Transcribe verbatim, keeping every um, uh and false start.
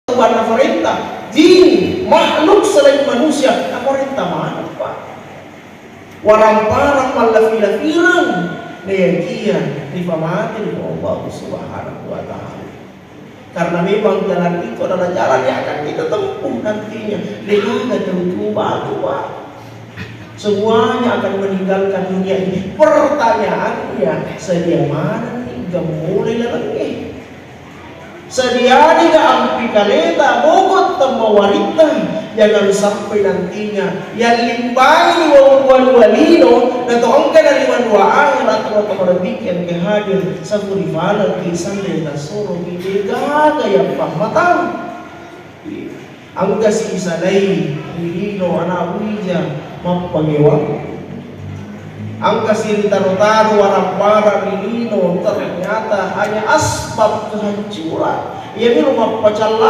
Tuhanna farenta, jin, makhluk selain manusia, nafarenta maneng, Pak. Waramparang mallafi-lafireng, nayakia ripamate ri Allah Subhanahu wa Ta'ala. Karena memang jalan itu adalah jalan yang akan kita tempuh nantinya. Degaga tau coba, Pak. Semuanya akan meninggalkan dunia ini. Pertanyaannya, sedia manenni gammulai lalengnge? Sedianiga ampikaleta bogot temmawaritta? Jangan sampai nantinya yallimbangi wau-, walu-walino nato engka narimaduaang atau marabbikeng ke hadir, sapuri falaki sande nasoro degaga yang pammatang. Engka sisalai ri lino ana' wija mappangewang. Engka siritaro-taro warang-warang ri lino, ternyata hanya asbab kehancuran. Iyamiro mappacalla